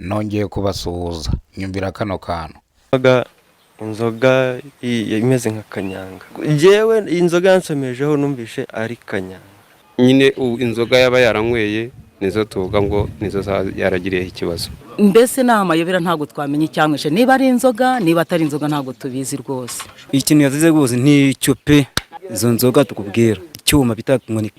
Nongeye kubasuhuza. Nyumvira kano kantu. Inzoga imeze nka kanyanga. Njyewe inzoga yansomejeho numvishe ari kanyanga. Nyine inzoga yaba yaranyweye nizo tuvuga ngo nizo yaragiriyeho ikibazo. Mbese ni amayobera, ntabwo twamenya icyamwishe, niba ari inzoga, niba atari inzoga, ntabwo tubizi rwose. Ikintu yazize rwose nicyo pe, izo nzoga tukubwira, icyuma bita ngo ni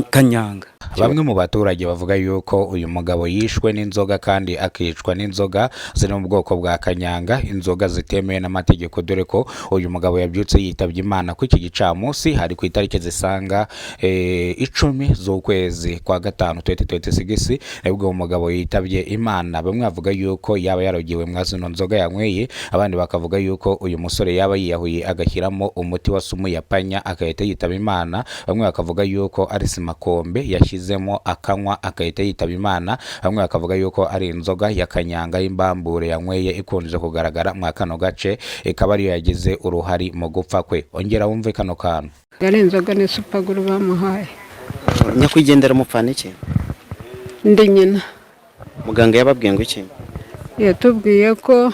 kanyanga. Bamwe mu baturage bavuga yuko uyu mugabo yishwe n'inzoga kandi akicwa n'inzoga ziri mu bwoko bwa kanyanga, inzoga zitemewe n'amategeko, dore ko uyu mugabo yabyutse yitabye Imana ku iki gicamunsi, hari ku itariki zisaga 10 z'ukwezi kwa gatanu 2026, nibwo uwo mugabo yitabye Imana. Bamwe bavuga yuko yaba yarogewe mwa zino nzoga yanyweye, abandi bakavuga yuko uyu musore yaba yiyahuye agashyiramo umuti wa sumu ya panya agahita yitaba Imana. Bamwe bakavuga yuko ari simakombe yashyizemo akanywa agahita yitaba Imana. Bamwe bakavuga yuko ari inzoga ya kanyanga y'imbambure yanyweye ikunze kugaragara mwa kano gace, ikaba ariyo yagize uruhari mu gupfa kwe. Ongera wumve kano kantu. Ari inzoga ni supaguru bamuhaye. Nyakwigendera mupfana iki? Ndi nyina. Muganga yababwiye ngo iki? Yatubwiye ko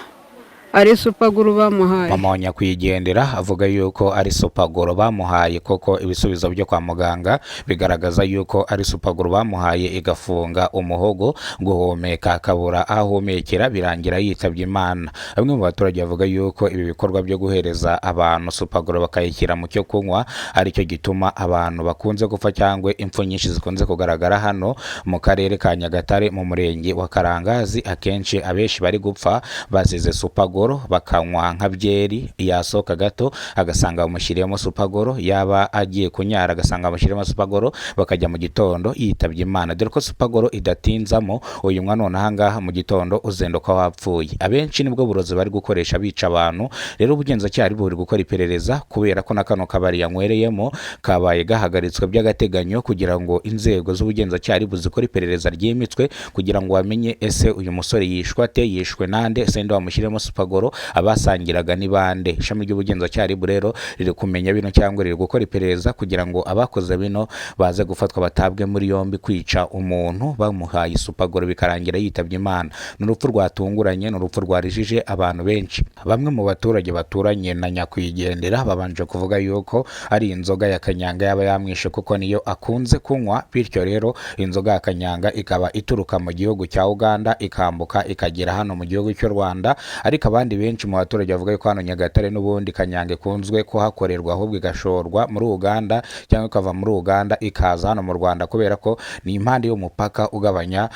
ari supaguru bamuhaye. Mama wa nyakwigendera avuga yuko ari supagoro bamuhaye, koko ibisubizo byo kwa muganga bigaragaza yuko ari supagoro bamuhaye igafunga umuhogo, guhumeka akabura aho ahumekera, birangira yitabye Imana. Bamwe mu baturage bavuga yuko ibi bikorwa byo guhereza abantu supagoro bakayishyira mu cyo kunywa aricyo gituma abantu bakunze gupfa, cyangwa impfu nyinshi zikunze kugaragara hano mu karere ka Nyagatare, mu murenge wa Karangazi. Akenshi abenshi bari gupfa bazize supagoro, bakanywa nka byeri, yasohoka gato agasanga bamushyiriyemo supagoro, yaba agiye kunyara agasanga bamushyiriyemo supagoro, bakajya mu gitondo yitabye Imana, dore ko supagoro idatinzamo. Uyinywa none ahangaha, mu gitondo uzinduka wapfuye. Abenshi nibwo burozi bari gukoresha bica abantu. Rero ubugenzacyaha buri gukora iperereza, kubera ko na kano kabari yanywereyemo kabaye gahagaritswe by'agateganyo kugira ngo inzego z'ubugenzacyaha buzikore iperereza ryimbitswe, kugira ngo bamenye ese uyu musore yishwe ate, yishwe nande, ese nde wamushyiremo supagoro, abasangiraga ni bande. Ishami ry'ubugenzacyaha RIB rero riri kumenya bino cyangwa riri gukora iperereza kugira ngo abakoze bino baze gufatwa batabwe muri yombi. Kwica umuntu bamuhaye supagoro bikarangira yitabye Imana, ni urupfu rwatunguranye, ni urupfu rwarijije abantu benshi. Bamwe mu baturage baturanye na nyakwigendera babanje kuvuga yuko ari inzoga ya kanyanga yaba yamwishe, kuko niyo akunze kunywa. Bityo rero inzoga ya kanyanga ikaba ituruka mu gihugu cya Uganda, ikambuka ikagera hano mu gihugu cy'u Rwanda. Ariko abandi benshi mu baturage bavuga yuko hano Nyagatare n'ubundi kanyanga ikunzwe kuhakorerwa, ahubwo igashorwa muri Uganda cyangwa ikava muri Uganda ikaza hano mu Rwanda, kubera ko ni impande y'umupaka ugabanya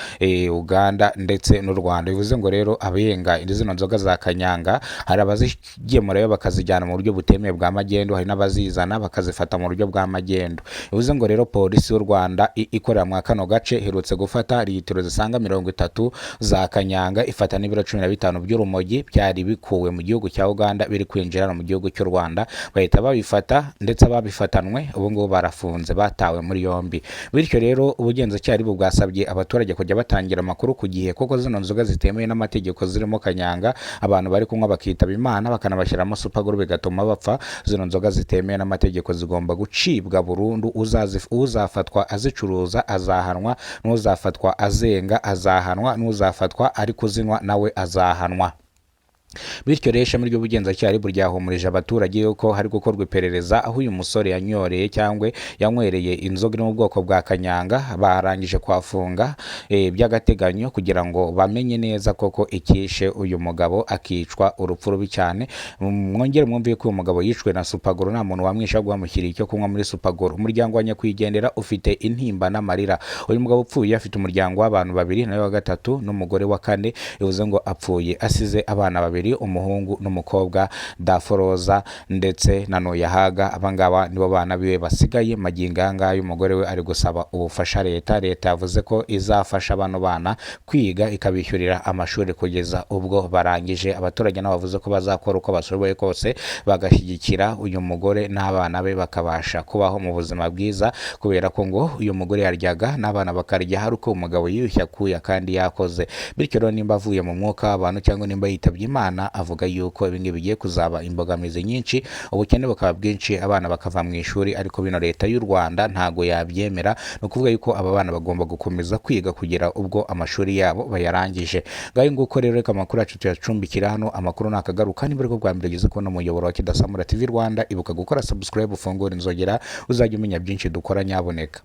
Uganda ndetse n'u Rwanda. Bivuze ngo rero abenga zino nzoga za kanyanga, hari abazigemurayo bakazijyana mu buryo butemewe bwa magendu, hari n'abazizana bakazifata mu buryo bwa magendu. Bivuze ngo rero polisi y'u Rwanda ikorera muri kano gace iherutse gufata litiro zisaga 30 za kanyanga, ifata n'ibiro 15 by'urumogi byari bikuwe mu gihugu cya Uganda biri kwinjira hano mu gihugu cy'u Rwanda, bahita babifata, ndetse ababifatanwe ubu ngubu barafunze, batawe muri yombi. Bityo rero ubugenzacyaha bwo bwasabye abaturage kujya batangira amakuru ku gihe, kuko zino nzoga zitemewe n'amategeko zirimo kanyanga abantu bari kunywa bakitaba Imana, bakanabashyiramo supaguru bigatuma bapfa. Zino nzoga zitemewe n'amategeko zigomba gucibwa burundu. Uzafatwa azicuruza azahanwa, n'uzafatwa azenga azahanwa, n'uzafatwa ari kuzinywa nawe azahanwa. Bityo rero ishami ry'ubugenzacyaha RIB ryahumurije abaturage yuko hari gukorwa iperereza aho uyu musore yanyoreye cyangwa yanywereye inzoga iri mu bwoko bwa kanyanga. Barangije kuhafunga by'agateganyo kugira ngo bamenye neza koko icyishe uyu mugabo akicwa urupfu rubi cyane. Mwongere mwumve ko uyu mugabo yishwe na supagoro, nta muntu wamwishe, ahubwo bamushyiriye icyo kunywa muri supagoro. Umuryango wa nyakwigendera ufite intimba n'amarira. Uyu mugabo upfuye afite umuryango w'abantu babiri, nawe wa gatatu n'umugore wa kane. Bivuze ngo apfuye asize abana babiri, umuhungu n'umukobwa, Daforoza ndetse na Nuyahaga. Abangaba nibo bana biwe basigaye magingo aya ngaya. Umugore we ari gusaba ubufasha leta. Leta yavuze ko izafasha bano bana kwiga, ikabishyurira amashuri kugeza ubwo barangije. Abaturage nabo bavuze ko bazakora uko bashoboye kose bagashyigikira uyu mugore n'abana be, bakabasha kubaho mu buzima bwiza, kubera ko ngo uyu mugore yaryaga n'abana bakarya hari uko umugabo yiyushye akuya kandi yakoze. Bityo rero nimba avuye mu mwuka w'abantu cyangwa nimba yitabye Imana. Imana avuga yuko ibingibi bigiye kuzaba imbogamizi nyinshi, ubukene bukaba bwinshi, abana bakava mu ishuri, ariko bino leta y'u Rwanda ntago yabyemera. Ni ukuvuga yuko aba bana bagomba gukomeza kwiga kugera ubwo amashuri yabo bayarangije. Ngayo nguko rero, reka amakuru yacu tuyacumbikira hano. Amakuru nakagaruka. Niba ariko bwa mbere ugeze kubona umuyoboro wa Kidasamura TV Rwanda, ibuka gukora subscribe, ufungure inzogera, uzajya umenya byinshi dukora nyaboneka.